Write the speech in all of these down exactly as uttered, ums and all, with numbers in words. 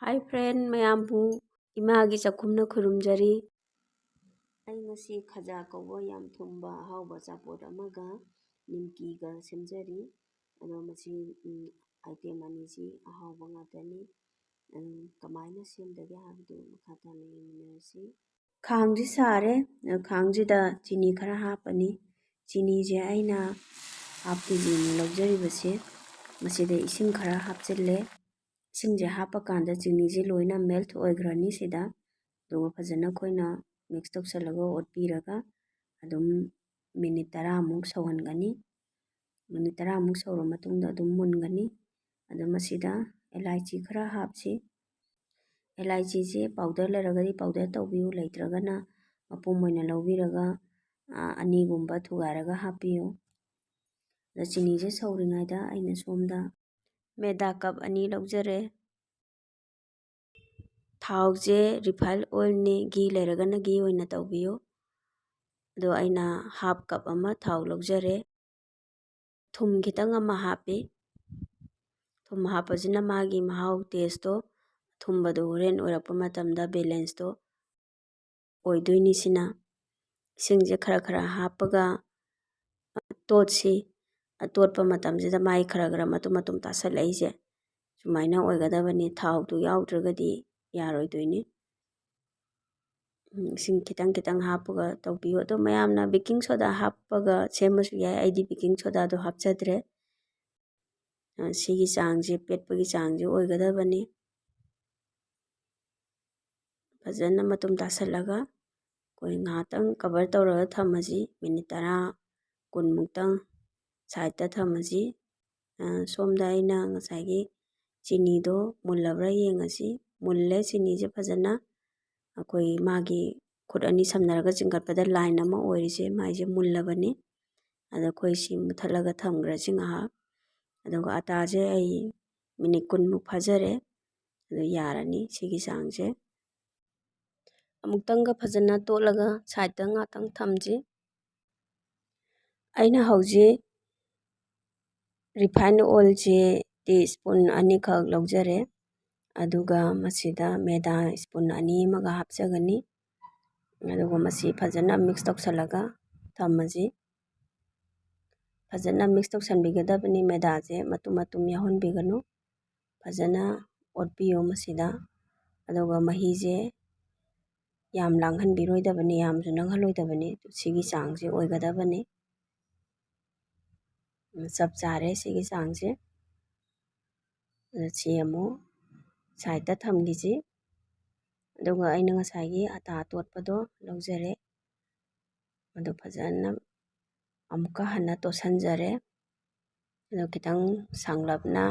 Hi friend ꯃꯌꯥꯝꯕꯨ ꯏꯃꯥꯒꯤ ꯆꯥꯛꯈꯨꯝꯅ ꯈꯨꯔꯨꯝꯖꯔꯤ꯫ ꯑꯩ ꯉꯁꯤ ꯈꯖꯥ ꯀꯧꯕ ꯌꯥꯝ ꯊꯨꯝꯕ ꯑꯍꯥꯎꯕ ꯑꯆꯥꯄꯣꯠ ꯑꯃꯒ ꯅꯤꯝꯀꯤꯒ ꯁꯦꯝꯖꯔꯤ꯫ ꯑꯗꯣ ꯃꯁꯤ, ꯎꯝ, item ꯑꯅꯤꯁꯤ ꯑꯍꯥꯎꯕ ꯉꯥꯛꯇꯅꯤ꯫ ꯑꯗꯨꯝ ꯀꯃꯥꯏꯅ ꯁꯦꯝꯗꯒꯦ ꯍꯥꯏꯕꯗꯨ ꯃꯈꯥ ꯇꯥꯅ ꯌꯦꯡꯃꯤꯟꯅꯔꯁꯤ꯫ ꯈꯥꯡꯁꯤ ꯁꯥꯔꯦ꯫ ꯈꯥꯡꯁꯤꯗ ꯆꯤꯅꯤ ꯈꯔ ꯍꯥꯞꯄꯅꯤ꯫ ꯆꯤꯅꯤꯁꯦ ꯑꯩꯅ half KG ꯂꯧꯖꯔꯤꯕꯁꯦ, ꯃꯁꯤꯗ ꯏꯁꯤꯡ ꯈꯔ ꯍꯥꯞꯆꯤꯜꯂꯦ꯫ ꯏꯁꯤꯡꯁꯦ ꯍꯥꯞꯄꯀꯥꯟꯗ ꯆꯤꯅꯤꯁꯦ ꯂꯣꯏꯅ melt ꯑꯣꯏꯈ꯭ꯔꯅꯤ ꯁꯤꯗ꯫ ꯑꯗꯨꯒ ꯐꯖꯅ ꯑꯩꯈꯣꯏꯅ mix ꯇꯧꯁꯜꯂꯒ ꯑꯣꯠꯄꯤꯔꯒ ꯑꯗꯨꯝ minute ꯇꯔꯥꯃꯨꯛ ꯁꯧꯍꯟꯒꯅꯤ꯫ Minute ꯇꯔꯥꯃꯨꯛ ꯁꯧꯔ ꯃꯇꯨꯡꯗ ꯑꯗꯨꯝ ꯃꯨꯟꯒꯅꯤ꯫ ꯑꯗꯨ ꯃꯁꯤꯗ ꯏꯂꯥꯏꯆꯤ ꯈꯔ ꯍꯥꯞꯁꯤ꯫ ꯏꯂꯥꯏꯆꯤꯁꯤ powder ꯂꯩꯔꯒꯗꯤ powder ꯇꯧꯕꯤꯌꯨ, ꯂꯩꯇ꯭ꯔꯒꯅ ꯃꯄꯨꯝ ꯑꯣꯏꯅ ꯂꯧꯕꯤꯔꯒ, ꯑ, ꯑꯅꯤꯒꯨꯝꯕ ꯊꯨꯒꯥꯏꯔꯒ ꯍꯥꯞꯄꯤꯌꯨ꯫ ꯑꯗ ꯆꯤꯅꯤꯁꯦ ꯁꯧꯔꯤꯉꯩꯗ ꯑꯩꯅ ꯁꯣꯝꯗ ꯃꯦꯗꯥ cup ꯑꯅꯤ ꯂꯧꯖꯔꯦ꯫ ꯊꯥꯎꯁꯦ refine oilꯅꯤ, ghee ꯂꯩꯔꯒꯅ ghee ꯑꯣꯏꯅ ꯇꯧꯕꯤꯌꯨ꯫ ꯑꯗꯣ ꯑꯩꯅ half cup ꯑꯃ ꯊꯥꯎ ꯂꯧꯖꯔꯦ꯫ ꯊꯨꯝ ꯈꯤꯇꯪ ꯑꯃ ꯍꯥꯞꯄꯤ꯫ ꯊꯨꯝ ꯍꯥꯞꯄꯁꯤꯅ ꯃꯥꯒꯤ ꯃꯍꯥꯎ, tasteꯇꯣ, ꯑꯊꯨꯝꯕꯗꯣ ꯍꯣꯔꯦꯟ ꯑꯣꯏꯔꯛꯄ ꯃꯇꯝꯗ balanceꯇꯣ ꯑꯣꯏꯗꯣꯏꯅꯤ꯫ ꯁꯤꯅ ꯏꯁꯤꯡꯁꯦ ꯈꯔ ꯈꯔ ꯍꯥꯞꯄꯒ ꯇꯣꯠꯁꯤ꯫ ꯑꯇꯣꯠꯄ ꯃꯇꯝꯁꯤꯗ ꯃꯥꯏ ꯈꯔ ꯈꯔ ꯃꯇꯨꯝ ꯃꯇꯨꯝ ꯇꯥꯁꯜꯂꯛꯏꯁꯦ ꯁꯨꯃꯥꯏꯅ ꯑꯣꯏꯒꯗꯕꯅꯤ꯫ ꯊꯥꯎꯗꯨ ꯌꯥꯎꯗ꯭ꯔꯒꯗꯤ ꯌꯥꯔꯣꯏꯗꯣꯏꯅꯤ꯫ ꯎꯝ, ꯏꯁꯤꯡ ꯈꯤꯇꯪ ꯈꯤꯇꯪ ꯍꯥꯞꯄꯒ ꯇꯧꯕꯤꯌꯨ꯫ ꯑꯗꯣ ꯃꯌꯥꯝꯅ baking soda ꯍꯥꯞꯄꯒ ꯁꯦꯝꯃꯁꯨ ꯌꯥꯏ, ꯑꯩꯗꯤ baking sodaꯗꯣ ꯍꯥꯞꯆꯗ꯭ꯔꯦ꯫ ꯑ, ꯁꯤꯒꯤ ꯆꯥꯡꯁꯦ, ꯄꯦꯠꯄꯒꯤ ꯆꯥꯡꯁꯦ ꯑꯣꯏꯒꯗꯕꯅꯤ꯫ ꯐꯖꯅ ꯃꯇꯨꯝ ꯇꯥꯁꯜꯂꯒ ꯑꯩꯈꯣꯏ ꯉꯥꯏꯍꯥꯛꯇꯪ cover ꯇꯧꯔꯒ ꯊꯝꯃꯁꯤ, minute ꯇꯔꯥ, ꯀꯨꯟꯃꯨꯛꯇꯪ sideꯇ ꯊꯝꯃꯁꯤ꯫ ꯑ, ꯁꯣꯝꯗ ꯑꯩꯅ ꯉꯁꯥꯏꯒꯤ ꯆꯤꯅꯤꯗꯣ ꯃꯨꯜꯂꯕ꯭ꯔꯥ ꯌꯦꯡꯉꯁꯤ꯫ ꯃꯨꯜꯂꯦ, ꯆꯤꯅꯤꯁꯦ ꯐꯖꯅ ꯑꯩꯈꯣꯏ ꯃꯥꯒꯤ ꯈꯨꯠ ꯑꯅꯤ ꯁꯝꯅꯔꯒ ꯆꯤꯡꯈꯠꯄꯗ line ꯑꯃ ꯑꯣꯏꯔꯤꯁꯦ ꯃꯥꯏꯁꯦ ꯃꯨꯜꯂꯕꯅꯤ꯫ ꯑꯗ ꯑꯩꯈꯣꯏ ꯁꯤ ꯃꯨꯊꯠꯂꯒ ꯊꯝꯈ꯭ꯔꯁꯤ ꯉꯥꯏꯍꯥꯛ꯫ ꯑꯗꯨꯒ ꯑꯇꯥꯁꯦ ꯑꯩ minute ꯀꯨꯟꯃꯨꯛ ꯐꯥꯖꯔꯦ꯫ ꯑꯗꯨ ꯌꯥꯔꯅꯤ ꯁꯤꯒꯤ ꯆꯥꯡꯁꯦ꯫ ꯑꯃꯨꯛꯇꯪꯒ ꯐꯖꯅ ꯇꯣꯠꯂꯒ sideꯇ ꯉꯥꯛꯇꯪ ꯊꯝꯁꯤ꯫ ꯑꯩꯅ ꯍꯧꯖꯤꯛ refine oilꯁꯦ tea spoon ꯑꯅꯤꯈꯛ ꯂꯧꯖꯔꯦ꯫ ꯑꯗꯨꯒ ꯃꯁꯤꯗ ꯃꯦꯗꯥ spoon ꯑꯅꯤ ꯑꯃꯒ ꯍꯥꯞꯆꯒꯅꯤ꯫ ꯑꯗꯨꯒ ꯃꯁꯤ ꯐꯖꯅ mix ꯇꯧꯁꯜꯂꯒ ꯊꯝꯃꯁꯤ꯫ ꯐꯖꯅ mix ꯇꯧꯁꯟꯕꯤꯒꯗꯕꯅꯤ, ꯃꯦꯗꯥꯁꯦ ꯃꯇꯨꯝ ꯃꯇꯨꯝ ꯌꯥꯎꯍꯟꯕꯤꯒꯅꯨ꯫ ꯐꯖꯅ ꯑꯣꯠꯄꯤꯌꯨ ꯃꯁꯤꯗ꯫ ꯑꯗꯨꯒ ꯃꯍꯤꯁꯦ ꯌꯥꯝ ꯂꯥꯡꯍꯟꯕꯤꯔꯣꯏꯗꯕꯅꯤ, ꯌꯥꯝꯁꯨ ꯅꯪꯍꯜꯂꯣꯏꯗꯕꯅꯤ꯫ ꯁꯤꯒꯤ ꯆꯥꯡꯁꯦ ꯑꯣꯏꯒꯗꯕꯅꯤ꯫ ꯆꯞ ꯆꯥꯔꯦ ꯁꯤꯒꯤ ꯆꯥꯡꯁꯦ꯫ ꯑꯗ ꯁꯤ ꯑꯃꯨꯛ side ꯊꯝꯈꯤꯁꯤ꯫ ꯑꯗꯨꯒ ꯑꯩꯅ ꯉꯁꯥꯏꯒꯤ ꯑꯇꯥ ꯇꯣꯠꯄꯗꯣ ꯂꯧꯖꯔꯦ꯫ ꯑꯗꯨ ꯐꯖꯅ ꯑꯃꯨꯛꯀ ꯍꯟꯅ ꯇꯣꯠꯁꯟꯖꯔꯦ꯫ ꯑꯗꯨ ꯈꯤꯇꯪ ꯁꯥꯡꯂꯞꯅ,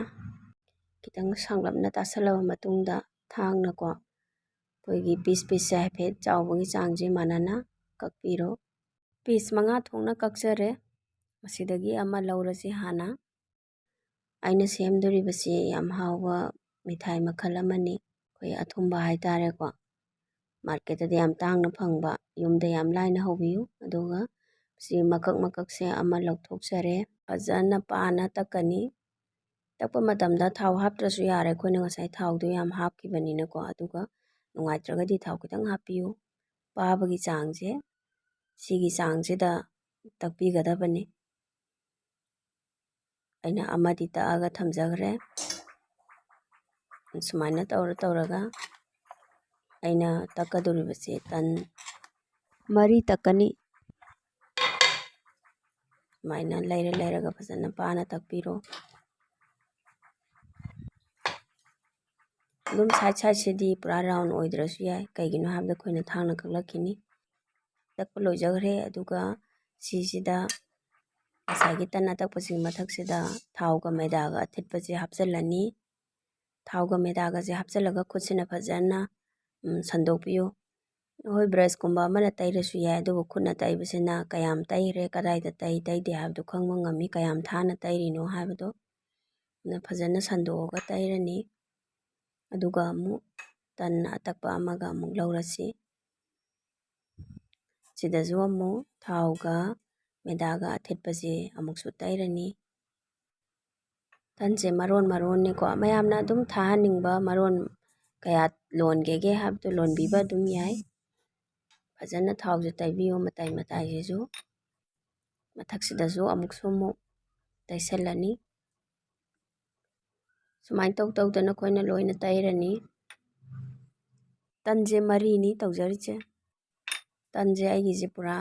ꯈꯤꯇꯪ ꯁꯥꯡꯂꯞꯅ ꯇꯥꯁꯜꯂꯕ ꯃꯇꯨꯡꯗ ꯊꯥꯡꯅꯀꯣ, ꯑꯩꯈꯣꯏꯒꯤ piece pieceꯁꯦ ꯍꯥꯏꯐꯦꯠ ꯆꯥꯎꯕꯒꯤ ꯆꯥꯡꯁꯦ ꯃꯥꯟꯅꯅ ꯀꯛꯄꯤꯔꯣ꯫ Piece ꯃꯉꯥ ꯊꯣꯛꯅ ꯀꯛꯆꯔꯦ꯫ ꯃꯁꯤꯗꯒꯤ ꯑꯃ ꯂꯧꯔꯁꯤ ꯍꯥꯟꯅ꯫ ꯑꯩꯅ ꯁꯦꯝꯗꯣꯔꯤꯕꯁꯤ ꯌꯥꯝ ꯍꯥꯎꯕ ꯃꯤꯊꯥꯏ ꯃꯈꯜ ꯑꯃꯅꯤ꯫ ꯑꯩꯈꯣꯏ ꯑꯊꯨꯝꯕ ꯍꯥꯏꯇꯥꯔꯦꯀꯣ꯫ Marketꯇꯗꯤ ꯌꯥꯝ ꯇꯥꯡꯅ ꯐꯪꯕ, ꯌꯨꯝꯗ ꯌꯥꯝ ꯂꯥꯏꯅ ꯍꯧꯕꯤꯌꯨ꯫ ꯑꯗꯨꯒ ꯁꯤ ꯃꯀꯛ ꯃꯀꯛꯁꯦ ꯑꯃ ꯂꯧꯊꯣꯛꯆꯔꯦ꯫ ꯐꯖꯅ ꯄꯥꯅ ꯇꯛꯀꯅꯤ꯫ ꯇꯛꯄ ꯃꯇꯝꯗ ꯊꯥꯎ ꯍꯥꯞꯇ꯭ꯔꯁꯨ ꯌꯥꯔꯦ, ꯑꯩꯈꯣꯏꯅ ꯉꯁꯥꯏ ꯊꯥꯎꯗꯣ ꯌꯥꯝ ꯍꯥꯞꯈꯤꯕꯅꯤꯅꯀꯣ꯫ ꯑꯗꯨꯒ ꯅꯨꯡꯉꯥꯏꯇ꯭ꯔꯒꯗꯤ ꯊꯥꯎ ꯈꯤꯇꯪ ꯍꯥꯞꯄꯤꯌꯨ꯫ ꯄꯥꯕꯒꯤ ꯆꯥꯡꯁꯦ ꯁꯤꯒꯤ ꯆꯥꯡꯁꯤꯗ ꯇꯛꯄꯤꯒꯗꯕꯅꯤ꯫ ꯑꯩꯅ ꯑꯃꯗꯤ ꯇꯛꯑꯒ ꯊꯝꯖꯈ꯭ꯔꯦ꯫ ꯁꯨꯃꯥꯏꯅ ꯇꯧꯔ ꯇꯧꯔꯒ ꯑꯩꯅ ꯇꯛꯀꯗꯧꯔꯤꯕꯁꯦ ꯇꯟ ꯃꯔꯤ ꯇꯛꯀꯅꯤ꯫ ꯁꯨꯃꯥꯏꯅ ꯂꯩꯔ ꯂꯩꯔꯒ ꯐꯖꯅ ꯄꯥꯅ ꯇꯛꯄꯤꯔꯣ꯫ ꯑꯗꯨꯝ side sideꯁꯤꯗꯤ ꯄꯨꯔꯥ round ꯑꯣꯏꯗ꯭ꯔꯁꯨ ꯌꯥꯏ, ꯀꯩꯒꯤꯅꯣ ꯍꯥꯏꯕꯗ ꯑꯩꯈꯣꯏꯅ ꯊꯥꯡꯅ ꯀꯛꯂꯛꯈꯤꯅꯤ꯫ ꯇꯛꯄ ꯂꯣꯏꯖꯈ꯭ꯔꯦ꯫ ꯑꯗꯨꯒ ꯁꯤꯁꯤꯗ ꯉꯁꯥꯏꯒꯤ ꯇꯟ ꯑꯇꯛꯄꯁꯤꯒꯤ ꯃꯊꯛꯁꯤꯗ ꯊꯥꯎꯒ ꯃꯩꯗꯥꯒ ꯑꯊꯤꯠꯄꯁꯦ ꯍꯥꯞꯆꯤꯜꯂꯅꯤ꯫ ꯊꯥꯎꯒ ꯃꯩꯗꯥꯒꯁꯦ ꯍꯥꯞꯆꯤꯜꯂꯒ ꯈꯨꯠꯁꯤꯅ ꯐꯖꯅ, ꯎꯝ, ꯁꯟꯗꯣꯛꯄꯤꯌꯨ꯫ ꯍꯣꯏ, brushꯀꯨꯝꯕ ꯑꯃꯅ ꯇꯩꯔꯁꯨ ꯌꯥꯏ, ꯑꯗꯨꯕꯨ ꯈꯨꯠꯅ ꯇꯩꯕꯁꯤꯅ ꯀꯌꯥꯝ ꯇꯩꯔꯦ, ꯀꯗꯥꯏꯗ ꯇꯩ, ꯇꯩꯗꯦ ꯍꯥꯏꯕꯗꯨ ꯈꯪꯕ ꯉꯝꯃꯤ, ꯀꯌꯥꯝ ꯊꯥꯅ ꯇꯩꯔꯤꯅꯣ ꯍꯥꯏꯕꯗꯣ꯫ ꯑꯗꯨꯅ ꯐꯖꯅ ꯁꯟꯗꯣꯛꯑꯒ ꯇꯩꯔꯅꯤ꯫ ꯑꯗꯨꯒ ꯑꯃꯨꯛ ꯇꯟ ꯑꯇꯛꯄ ꯑꯃꯒ ꯑꯃꯨꯛ ꯂꯧꯔꯁꯤ꯫ ꯁꯤꯗꯁꯨ ꯑꯃꯨꯛ ꯊꯥꯎꯒ ꯃꯩꯗꯥꯒ ꯑꯊꯤꯠꯄꯁꯦ ꯑꯃꯨꯛꯁꯨ ꯇꯩꯔꯅꯤ꯫ ꯇꯟꯁꯦ ꯃꯔꯣꯟ ꯃꯔꯣꯟꯅꯤꯀꯣ, ꯃꯌꯥꯝꯅ ꯑꯗꯨꯝ ꯊꯥꯍꯟꯅꯤꯡꯕ ꯃꯔꯣꯟ ꯀꯌꯥ ꯂꯣꯟꯒꯦꯒꯦ ꯍꯥꯏꯕꯗꯨ ꯂꯣꯟꯕꯤꯕ ꯑꯗꯨꯝ ꯌꯥꯏ꯫ ꯐꯖꯅ ꯊꯥꯎꯁꯦ ꯇꯩꯕꯤꯌꯨ ꯃꯇꯥꯏ ꯃꯇꯥꯏꯁꯤꯁꯨ꯫ ꯃꯊꯛꯁꯤꯗꯁꯨ ꯑꯃꯨꯛꯁꯨ ꯑꯃꯨꯛ ꯇꯩꯁꯜꯂꯅꯤ꯫ ꯁꯨꯃꯥꯏꯅ ꯇꯧ ꯇꯧꯗꯅ ꯑꯩꯈꯣꯏꯅ ꯂꯣꯏꯅ ꯇꯩꯔꯅꯤ꯫ ꯇꯟꯁꯦ ꯃꯔꯤꯅꯤ ꯇꯧꯖꯔꯤꯁꯦ꯫ ꯇꯟꯁꯦ ꯑꯩꯒꯤꯁꯦ ꯄꯨꯔꯥ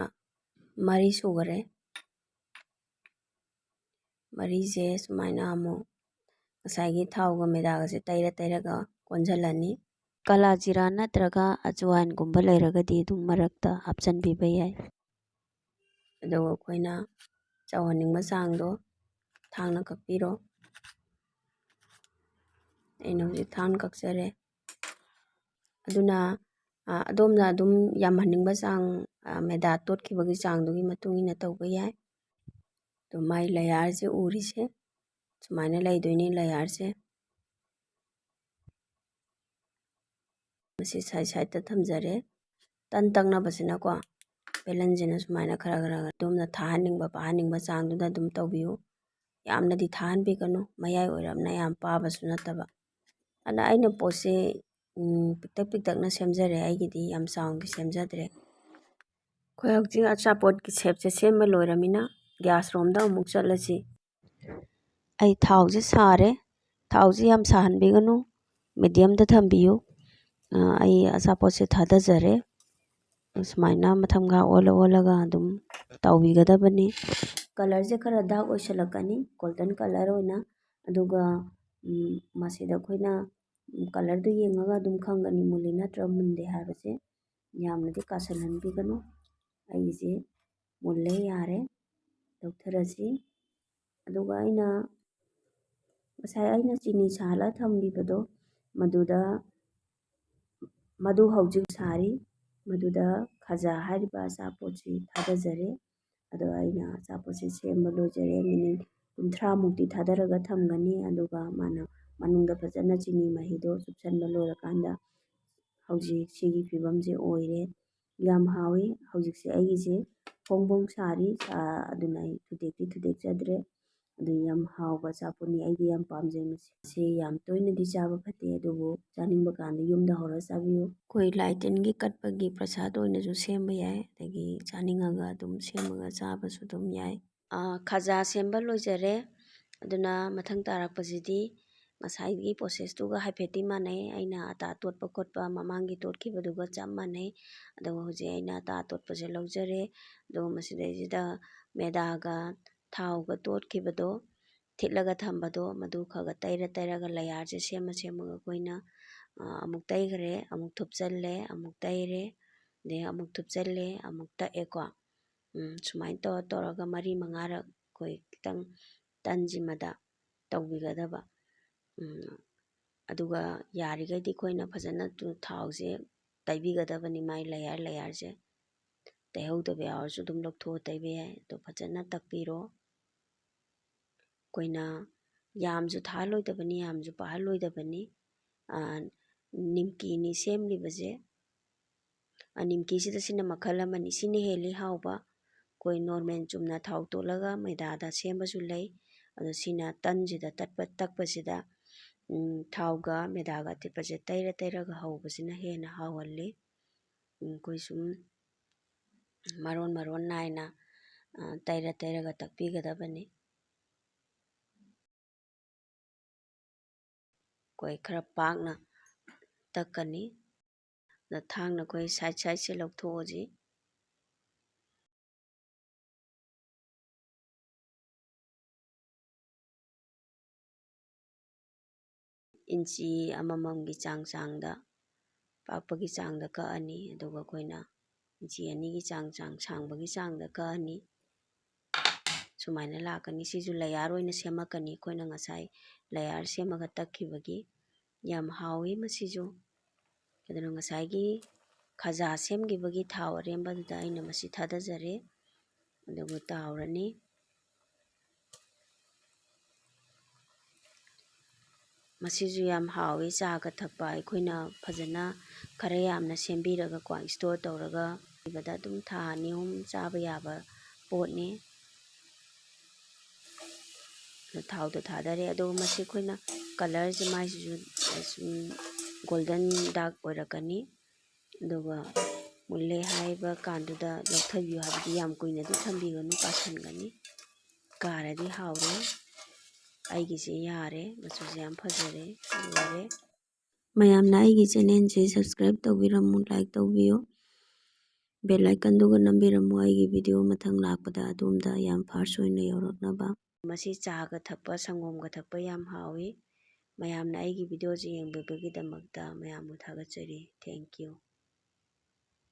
ꯃꯔꯤ ꯁꯨꯈꯔꯦ꯫ ꯃꯔꯤꯁꯦ ꯁꯨꯃꯥꯏꯅ ꯑꯃꯨꯛ ꯉꯁꯥꯏꯒꯤ ꯊꯥꯎꯒ ꯃꯩꯗꯥꯒꯁꯦ ꯇꯩꯔ ꯇꯩꯔꯒ ꯀꯣꯟꯁꯤꯜꯂꯅꯤ꯫ ꯀꯥꯂꯥ ꯖꯤꯔꯥ ꯅꯠꯇ꯭ꯔꯒ ꯑꯖꯋꯥꯏꯟꯒꯨꯝꯕ ꯂꯩꯔꯒꯗꯤ ꯑꯗꯨꯝ ꯃꯔꯛꯇ ꯍꯥꯞꯆꯤꯟꯕꯤꯕ ꯌꯥꯏ꯫ ꯑꯗꯨꯒ ꯑꯩꯈꯣꯏꯅ ꯆꯥꯎꯍꯟꯅꯤꯡꯕ ꯆꯥꯡꯗꯣ ꯊꯥꯡꯅ ꯀꯛꯄꯤꯔꯣ꯫ ꯑꯩꯅ ꯍꯧꯖꯤꯛ ꯊꯥꯡꯅ ꯀꯛꯆꯔꯦ꯫ ꯑꯗꯨꯅ, ꯑ, ꯑꯗꯣꯝꯅ ꯑꯗꯨꯝ ꯌꯥꯝꯍꯟꯅꯤꯡꯕ ꯆꯥꯡ, ꯑ, ꯃꯩꯗꯥ ꯇꯣꯠꯈꯤꯕꯒꯤ ꯆꯥꯡꯗꯨꯒꯤ ꯃꯇꯨꯡ ꯏꯟꯅ ꯇꯧꯕ ꯌꯥꯏ꯫ ꯑꯗꯣ ꯃꯥꯏ ꯂꯌꯥꯔꯁꯦ ꯎꯔꯤꯁꯦ ꯁꯨꯃꯥꯏꯅ ꯂꯩꯗꯣꯏꯅꯤ, ꯂꯌꯥꯔꯁꯦ꯫ ꯃꯁꯤ ꯁꯥꯏꯠ ꯁꯥꯏꯠꯇ ꯊꯝꯖꯔꯦ꯫ ꯇꯟ ꯇꯛꯅꯕꯁꯤꯅꯀꯣ, ꯕꯦꯂꯟꯁꯤꯅ ꯁꯨꯃꯥꯏꯅ ꯈꯔ ꯈꯔ ꯈꯔ ꯑꯗꯣꯝꯅ ꯊꯥꯍꯟꯅꯤꯡꯕ ꯄꯥꯍꯟꯅꯤꯡꯕ ꯆꯥꯡꯗꯨꯗ ꯑꯗꯨꯝ ꯇꯧꯕꯤꯌꯨ꯫ ꯌꯥꯝꯅꯗꯤ ꯊꯥꯍꯟꯕꯤꯒꯅꯨ, ꯃꯌꯥꯏ ꯑꯣꯏꯔꯞꯅ ꯌꯥꯝ ꯄꯥꯕꯁꯨ ꯅꯠꯇꯕ꯫ ꯑꯗ ꯑꯩꯅ ꯄꯣꯠꯁꯦ, ꯎꯝ, ꯄꯤꯛꯇꯛ ꯄꯤꯛꯇꯛꯅ ꯁꯦꯝꯖꯔꯦ, ꯑꯩꯒꯤꯗꯤ ꯌꯥꯝ ꯆꯥꯎꯅꯗꯤ ꯁꯦꯝꯖꯗ꯭ꯔꯦ꯫ ꯑꯩꯈꯣꯏ ꯍꯧꯖꯤꯛ ꯑꯆꯥꯄꯣꯠꯀꯤ ꯁꯦꯞꯁꯦ ꯁꯦꯝꯕ ꯂꯣꯏꯔꯃꯤꯅ ꯒ꯭ꯌꯥꯁ ꯔꯣꯝꯗ ꯑꯃꯨꯛ ꯆꯠꯂꯁꯤ꯫ ꯑꯩ ꯊꯥꯎꯁꯦ ꯁꯥꯔꯦ꯫ ꯊꯥꯎꯁꯦ ꯌꯥꯝ ꯁꯥꯍꯟꯕꯤꯒꯅꯨ, ꯃꯦꯗꯤꯌꯝꯗ ꯊꯝꯕꯤꯌꯨ꯫ ꯑ, ꯑꯩ ꯑꯆꯥꯄꯣꯠꯁꯦ ꯊꯥꯗꯖꯔꯦ꯫ ꯁꯨꯃꯥꯏꯅ ꯃꯊꯪ ꯃꯈꯥ ꯑꯣꯜꯂ ꯑꯣꯜꯂꯒ ꯑꯗꯨꯝ ꯇꯧꯕꯤꯒꯗꯕꯅꯤ꯫ ꯀꯂꯔꯁꯦ ꯈꯔ ꯗꯥꯔꯛ ꯑꯣꯏꯁꯜꯂꯛꯀꯅꯤ, ꯒꯣꯜꯗꯟ ꯀꯂꯔ ꯑꯣꯏꯅ꯫ ꯑꯗꯨꯒ, ꯎꯝ, ꯃꯁꯤꯗ ꯑꯩꯈꯣꯏꯅ, ꯎꯝ, ꯀꯂꯔꯗꯨ ꯌꯦꯡꯉꯒ ꯑꯗꯨꯝ ꯈꯪꯒꯅꯤ ꯃꯨꯜꯂꯤ ꯅꯠꯇ꯭ꯔꯒ ꯃꯨꯟꯗꯦ ꯍꯥꯏꯕꯁꯦ꯫ ꯌꯥꯝꯅꯗꯤ ꯀꯥꯁꯜꯍꯟꯕꯤꯒꯅꯨ꯫ ꯑꯩꯒꯤꯁꯦ ꯃꯨꯜꯂꯦ, ꯌꯥꯔꯦ, ꯂꯧꯊꯔꯁꯤ꯫ ꯑꯗꯨꯒ ꯑꯩꯅ ꯉꯁꯥꯏ ꯑꯩꯅ ꯆꯤꯅꯤ ꯁꯥꯍꯜꯂ ꯊꯝꯕꯤꯕꯗꯣ, ꯃꯗꯨꯗ, ꯃꯗꯨ ꯍꯧꯖꯤꯛ ꯁꯥꯔꯤ꯫ ꯃꯗꯨꯗ ꯈꯖꯥ ꯍꯥꯏꯔꯤꯕ ꯑꯆꯥꯄꯣꯠꯁꯤ ꯊꯥꯗꯖꯔꯦ꯫ ꯑꯗꯣ ꯑꯩꯅ ꯑꯆꯥꯄꯣꯠꯁꯦ ꯁꯦꯝꯕ ꯂꯣꯏꯖꯔꯦ꯫ ꯃꯤꯅꯤꯠ ꯀꯨꯟꯊ꯭ꯔꯥ ꯃꯨꯛꯇꯤ ꯊꯥꯗꯔꯒ ꯊꯝꯒꯅꯤ꯫ ꯑꯗꯨꯒ ꯃꯥꯅ ꯃꯅꯨꯡꯗ ꯐꯖꯅ ꯆꯤꯅꯤ ꯃꯍꯤꯗꯣ ꯆꯨꯞꯁꯟꯕ ꯂꯣꯏꯔꯀꯥꯟꯗ ꯍꯧꯖꯤꯛ ꯁꯤꯒꯤ ꯐꯤꯕꯝꯁꯦ ꯑꯣꯏꯔꯦ꯫ ꯌꯥꯝ ꯍꯥꯎꯋꯤ꯫ ꯍꯧꯖꯤꯛꯁꯦ ꯑꯩꯒꯤꯁꯦ ꯐꯣꯡ ꯐꯣꯡ ꯁꯥꯔꯤ꯫ ꯑꯗꯨꯅ ꯑꯩ ꯊꯨꯗꯦꯛꯇꯤ ꯊꯨꯗꯦꯛꯆꯗ꯭ꯔꯦ꯫ ꯑꯗꯨ ꯌꯥꯝ ꯍꯥꯎꯕ ꯑꯆꯥꯄꯣꯠꯅꯤ꯫ ꯑꯩꯗꯤ ꯌꯥꯝ ꯄꯥꯝꯖꯩ ꯃꯁꯤ꯫ ꯃꯁꯤ ꯌꯥꯝ ꯇꯣꯏꯅꯗꯤ ꯆꯥꯕ ꯐꯠꯇꯦ, ꯑꯗꯨꯕꯨ ꯆꯥꯅꯤꯡꯕ ꯀꯥꯟꯗ ꯌꯨꯝꯗ ꯍꯧꯔ ꯆꯥꯕꯤꯌꯨ꯫ ꯑꯩꯈꯣꯏ ꯂꯥꯏ ꯇꯤꯟꯒꯤ ꯀꯠꯄꯒꯤ ꯄ꯭ꯔꯁꯥꯗ ꯑꯣꯏꯅꯁꯨ ꯁꯦꯝꯕ ꯌꯥꯏ, ꯑꯗꯒꯤ ꯆꯥꯅꯤꯡꯉꯒ ꯑꯗꯨꯝ ꯁꯦꯝꯃꯒ ꯆꯥꯕꯁꯨ ꯑꯗꯨꯝ ꯌꯥꯏ꯫ ꯑꯥ, ꯈꯖꯥ ꯁꯦꯝꯕ ꯂꯣꯏꯖꯔꯦ꯫ ꯑꯗꯨꯅ ꯃꯊꯪ ꯇꯥꯔꯛꯄꯁꯤꯗꯤ ꯉꯁꯥꯏꯒꯤ processꯇꯨꯒ ꯍꯥꯏꯐꯦꯠꯇꯤ ꯃꯥꯟꯅꯩ꯫ ꯑꯩꯅ ꯑꯇꯥ ꯇꯣꯠꯄ ꯈꯣꯠꯄ ꯃꯃꯥꯡꯒꯤ ꯇꯣꯠꯈꯤꯕꯗꯨꯒ ꯆꯞ ꯃꯥꯟꯅꯩ꯫ ꯑꯗꯨꯒ ꯍꯧꯖꯤꯛ ꯑꯩꯅ ꯑꯇꯥ ꯇꯣꯠꯄꯁꯦ ꯂꯧꯖꯔꯦ꯫ ꯑꯗꯨꯒ ꯃꯁꯤꯗꯩꯁꯤꯗ ꯃꯦꯗꯥꯒ ꯊꯥꯎꯒ ꯇꯣꯠꯈꯤꯕꯗꯣ, ꯊꯤꯠꯂꯒ ꯊꯝꯕꯗꯣ, ꯃꯗꯨ ꯈꯔ ꯈꯔ ꯇꯩꯔ ꯇꯩꯔꯒ layerꯁꯦ ꯁꯦꯝꯃ ꯁꯦꯝꯃꯒ ꯑꯩꯈꯣꯏꯅ, ꯑ, ꯑꯃꯨꯛ ꯇꯩꯈ꯭ꯔꯦ, ꯑꯃꯨꯛ ꯊꯨꯞꯆꯜꯂꯦ, ꯑꯃꯨꯛ ꯇꯩꯔꯦ, ꯑꯗꯩ ꯑꯃꯨꯛ ꯊꯨꯞꯆꯜꯂꯦ, ꯑꯃꯨꯛ ꯇꯛꯑꯦꯀꯣ꯫ ꯎꯝ, ꯁꯨꯃꯥꯏꯅ ꯇꯧꯔ ꯇꯧꯔꯒ ꯃꯔꯤ ꯃꯉꯥꯔꯛ ꯑꯩꯈꯣꯏ ꯈꯤꯇꯪ ꯇꯟꯁꯤꯃꯗ ꯇꯧꯕꯤꯒꯗꯕ꯫ ꯎꯝ, ꯑꯗꯨꯒ ꯌꯥꯔꯤꯈꯩꯗꯤ ꯑꯩꯈꯣꯏꯅ ꯐꯖꯅ ꯇꯨ-, ꯊꯥꯎꯁꯦ ꯇꯩꯕꯤꯒꯗꯕꯅꯤ, ꯃꯥꯏ layer layerꯁꯦ꯫ ꯇꯩꯍꯧꯗꯕ ꯌꯥꯎꯔꯁꯨ ꯑꯗꯨꯝ ꯂꯧꯊꯣꯛꯑ ꯇꯩꯕ ꯌꯥꯏ꯫ ꯑꯗꯣ ꯐꯖꯅ ꯇꯛꯄꯤꯔꯣ꯫ ꯑꯩꯈꯣꯏꯅ ꯌꯥꯝꯁꯨ ꯊꯥꯍꯜꯂꯣꯏꯗꯕꯅꯤ, ꯌꯥꯝꯁꯨ ꯄꯥꯍꯜꯂꯣꯏꯗꯕꯅꯤ꯫ ꯑꯥ, ꯅꯤꯝꯀꯤꯅꯤ ꯁꯦꯝꯂꯤꯕꯁꯦ꯫ ꯑꯥ, ꯅꯤꯝꯀꯤꯁꯤꯗ ꯁꯤꯅ ꯃꯈꯜ ꯑꯃꯅꯤ꯫ ꯁꯤꯅ ꯍꯦꯜꯂꯤ ꯍꯥꯎꯕ꯫ ꯑꯩꯈꯣꯏ normal ꯆꯨꯝꯅ ꯊꯥꯎ ꯇꯣꯠꯂꯒ ꯃꯩꯗꯥꯗ ꯁꯦꯝꯕꯁꯨ ꯂꯩ꯫ ꯑꯗꯣ ꯁꯤꯅ ꯇꯟꯁꯤꯗ ꯇꯠꯄ, ꯇꯛꯄꯁꯤꯗ, ꯎꯝ, ꯊꯥꯎꯒ ꯃꯩꯗꯥꯒ ꯑꯊꯤꯠꯄꯁꯦ ꯇꯩꯔ ꯇꯩꯔꯒ ꯍꯧꯕꯁꯤꯅ ꯍꯦꯟꯅ ꯍꯥꯎꯍꯜꯂꯤ꯫ ꯎꯝ, ꯑꯩꯈꯣꯏ ꯁꯨꯝ ꯃꯔꯣꯟ ꯃꯔꯣꯟ ꯅꯥꯏꯅ, ꯑ, ꯇꯩꯔ ꯇꯩꯔꯒ ꯇꯛꯄꯤꯒꯗꯕꯅꯤ꯫ ꯑꯩꯈꯣꯏ ꯈꯔ ꯄꯥꯛꯅ ꯇꯛꯀꯅꯤ꯫ ꯑꯗ ꯊꯥꯡꯅ ꯑꯩꯈꯣꯏ side sideꯁꯦ ꯂꯧꯊꯣꯛꯑꯁꯤ꯫ ꯏꯟꯆꯤ ꯑꯃꯃꯝꯒꯤ ꯆꯥꯡ ꯆꯥꯡꯗ, ꯄꯥꯛꯄꯒꯤ ꯆꯥꯡꯗ ꯀꯛꯑꯅꯤ꯫ ꯑꯗꯨꯒ ꯑꯩꯈꯣꯏꯅ ꯏꯟꯆꯤ ꯑꯅꯤꯒꯤ ꯆꯥꯡ ꯆꯥꯡ, ꯁꯥꯡꯕꯒꯤ ꯆꯥꯡꯗ ꯀꯛꯑꯅꯤ꯫ ꯁꯨꯃꯥꯏꯅ ꯂꯥꯛꯀꯅꯤ꯫ ꯁꯤꯁꯨ layer ꯑꯣꯏꯅ ꯁꯦꯝꯃꯛꯀꯅꯤ, ꯑꯩꯈꯣꯏꯅ ꯉꯁꯥꯏ layer ꯁꯦꯝꯃꯒ ꯇꯛꯈꯤꯕꯒꯤ꯫ ꯌꯥꯝ ꯍꯥꯎꯏ ꯃꯁꯤꯁꯨ꯫ ꯑꯗꯨꯅ ꯉꯁꯥꯏꯒꯤ ꯈꯖꯥ ꯁꯦꯝꯈꯤꯕꯒꯤ ꯊꯥꯎ ꯑꯔꯦꯝꯕꯗꯨꯗ ꯑꯩꯅ ꯃꯁꯤ ꯊꯥꯗꯖꯔꯦ꯫ ꯑꯗꯨꯒ ꯇꯥꯎꯔꯅꯤ꯫ ꯃꯁꯤꯁꯨ ꯌꯥꯝ ꯍꯥꯎꯏ꯫ ꯆꯥꯒ ꯊꯛꯄ ꯑꯩꯈꯣꯏꯅ ꯐꯖꯅ ꯈꯔ ꯌꯥꯝꯅ ꯁꯦꯝꯕꯤꯔꯒꯀꯣ, store ꯇꯧꯔꯒ ꯂꯩꯕꯗ ꯑꯗꯨꯝ ꯊꯥ ꯑꯅꯤ ꯑꯍꯨꯝ ꯆꯥꯕ ꯌꯥꯕ ꯄꯣꯠꯅꯤ꯫ ꯊꯥꯎꯗꯣ ꯊꯥꯗꯔꯦ꯫ ꯑꯗꯨꯒ ꯃꯁꯤ ꯑꯩꯈꯣꯏꯅ ꯀꯂꯔꯁꯦ ꯃꯥꯏꯁꯤꯁꯨ ꯁꯨꯝ ꯒꯣꯜꯗꯟ ꯗꯥꯛ ꯑꯣꯏꯔꯛꯀꯅꯤ꯫ ꯑꯗꯨꯒ ꯃꯨꯜꯂꯦ ꯍꯥꯏꯕ ꯀꯥꯟꯗꯨꯗ ꯂꯧꯊꯕꯤꯌꯨ ꯍꯥꯏꯕꯗꯤ ꯌꯥꯝ ꯀꯨꯏꯅꯗꯤ ꯊꯝꯕꯤꯒꯅꯨ, ꯀꯥꯁꯟꯒꯅꯤ꯫ ꯀꯥꯔꯗꯤ ꯍꯥꯎꯔꯦ꯫ ꯑꯩꯒꯤꯁꯦ ꯌꯥꯔꯦ, ꯃꯆꯨꯁꯦ ꯌꯥꯝ ꯐꯖꯔꯦ, ꯂꯣꯏꯔꯦ꯫ ꯃꯌꯥꯝꯅ ꯑꯩꯒꯤ ꯆꯦꯅꯦꯜꯁꯦ ꯁꯕꯁꯀ꯭ꯔꯥꯏꯕ ꯇꯧꯕꯤꯔꯝꯃꯨ, ꯂꯥꯏꯛ ꯇꯧꯕꯤꯌꯨ, ꯕꯦꯜ ꯑꯥꯏꯀꯟꯗꯨꯒ ꯅꯝꯕꯤꯔꯝꯃꯨ, ꯑꯩꯒꯤ ꯚꯤꯗꯤꯑꯣ ꯃꯊꯪ ꯂꯥꯛꯄꯗ ꯑꯗꯣꯝꯗ ꯌꯥꯝ ꯐꯥꯔꯁ ꯑꯣꯏꯅ ꯌꯧꯔꯛꯅꯕ꯫ ꯃꯁꯤ ꯆꯥꯒ ꯊꯛꯄ, ꯁꯪꯒꯣꯝꯒ ꯊꯛꯄ ꯌꯥꯝ ꯍꯥꯎꯏ꯫ ꯃꯌꯥꯝꯅ ꯑꯩꯒꯤ ꯚꯤꯗꯤꯑꯣꯁꯦ ꯌꯦꯡꯕꯤꯕꯒꯤꯗꯃꯛꯇ ꯃꯌꯥꯝꯕꯨ ꯊꯥꯒꯠꯆꯔꯤ꯫ Thank you꯫